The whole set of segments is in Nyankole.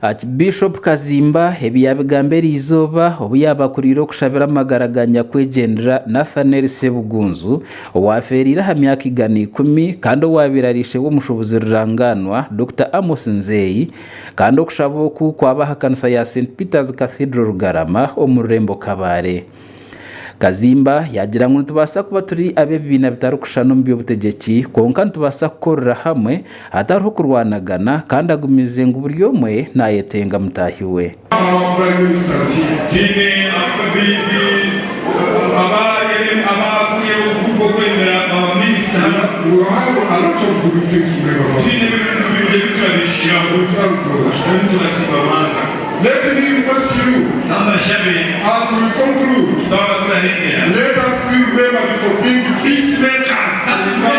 Archbishop Kazimba ebi yaabigamba eriizooba obu yaaba akuriire okushabira amagara ga nyakwegyendera Nathanael Ssebugunzu owaafeereire aha myaka 110 kandi owaabaire ari ishe w'omushuubuzi rurangaanwa Dokita Amos Nzeyi kandi okushaba oku kwaba aha kanisa ya St Peter's Cathedral Rugarama omu rurembo Kabale. Kazimba yaagira ngu nitubaasa kuba turi ab'ebibiina bitarikushushana omu by'obutegyeki kwonka nitubaasa kukorera hamwe hatariho kurwanagana kandi agumize ngu buri omwe naayetenga mutaahi we. Twine Twine ebintu birungi ebi turabishukiraho kandi turasiima Ruhanga. Ka mbashabe twaba turahendera, ka tugume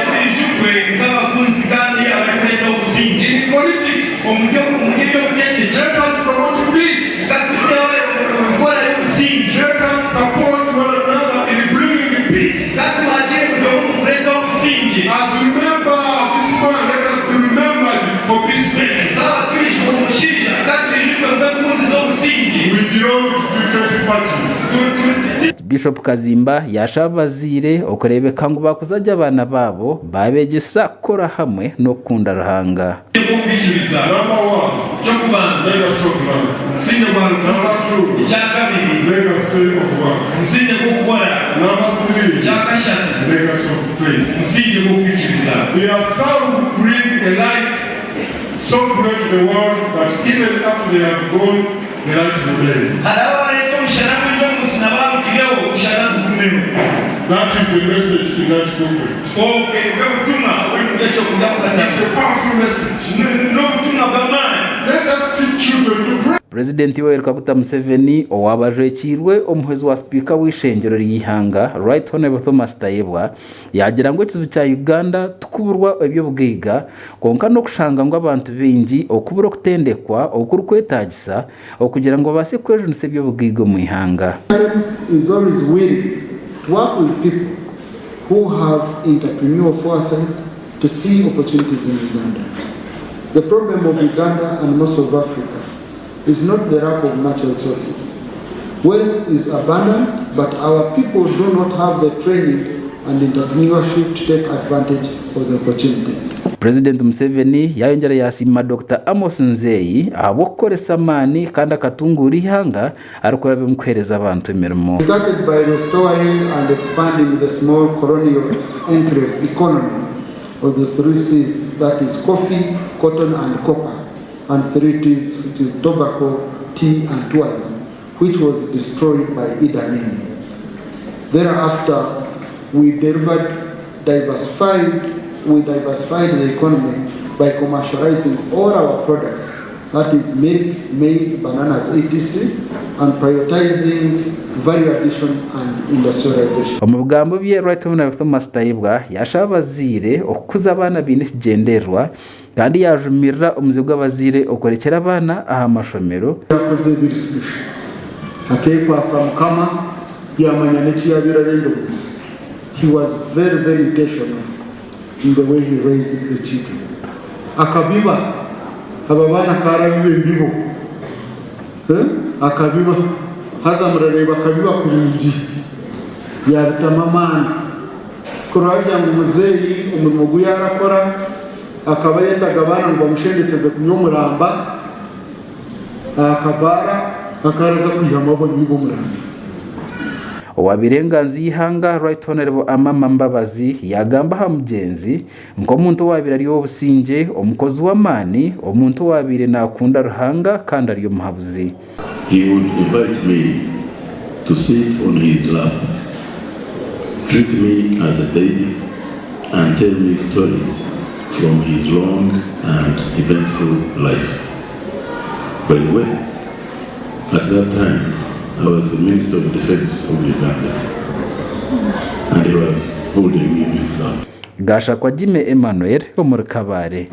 twijukwe nk'abakunzi kandi abarikwenda obusingye. Omu by'obutegyeki, ka tuteho enkora y'obusingye. Ka tuhagire buri omwe omu kureetaho obusingye. Twaba twijuka omushaija, ka twijukwe nk'enkunzi z'obusingye. Bishop Kazimba yaashaba abazaire okureebeka ngu baakuza gye abaana baabo baabegyesa kukora hamwe n'okukunda Ruhanga. Gw'okwikiriza. Eky'okubanza, omusingye gwa rukundo. Ekyakabiri, omusingye gw'okukora. Ekyakashatu, omusingye gw'okwikiriza. Hariho abareeta omushana guri omu nsi na baarugireho, omushana gugumeho. Obwe nibwo butumwa oburi kurya ekyokurya bukatabo. N'obutumwa bw'amaani. Purezidenti Yoweri Kaguta Museveni owaaba ajwekiirwe omuhwezi wa sipiika w'eishengyero ry'eihanga Right Honourable Thomas Tayebwa yaagira ngu ekizibu kya Uganda tikuburwa eby'obugaiga kwonka n'okushanga ngu abantu baingi okubura okutendekwa okurikwetaagisa okugira ngu babaase kwejunisa eby'obugaiga omu ihanga. Is always willing to work with people who have entrepreneurial foresight to see opportunities in Uganda. The problem of Uganda and most of Africa is not the lack of natural resources. Wealth is abundant, but our people do not have the training and entrepreneurship to take advantage of the opportunities. Purezidenti Museveni yaayongyera yaasiima Dokita Amos Nzeyi ahabw'okukoresa amaani kandi akatunguura eihanga arikuraba omu kuheereza abantu emirimo. We started by restoring and expanding the small colonial enclave economy of the three C's, that is coffee, cotton and copper, and three T's which is tobacco, tea and tourism, which was destroyed by Idi Amin. Thereafter, we delivered diversified we diversified the economy by commercializing all our products, that is milk, maize, bananas, etc, and prioritizing value addition and industrialization. Omu bigambo bye, Right Hon Thomas Tayebwa yaashaba abazaire okukuza abaana baine ekigyendererwa kandi yaajumirira omuze gw'abazaire okurekyera abaana aha mashomero. Yakoze ebiri special. Akekwasa Mukama yamanya neki yabaire arenda omunsi. He was very very intentional in the way he raised the children. Akabiba aba baana akarabiba embibo eh akabiba haza murareeba akabiba kurungi yabitamu amaani. Kurabya ngu muzeeyi omurimo ogu yarakora akaba ayetaga abaana ngu bamushendekyeze kunywa omuramba aha kabaara akaraza kwihamu abanywi b'omuramba. Owabaire enganzi y'eihanga Right Honourable Amama Mbabazi yaagamba aha mugyenzi nk'omuntu owaabaire ari ow'obusingye, omukozi w'amaani, omuntu owaabaire naakunda Ruhanga kandi ari omuhabuzi. He would invite me to sit on his lap, treat me as a baby and tell me stories from his long and eventful life. By the way, at that time I was the Minister of Defence of Uganda and he was holding me in his lap. Gashakwa Jimmy Emmanuel omuri Kabale.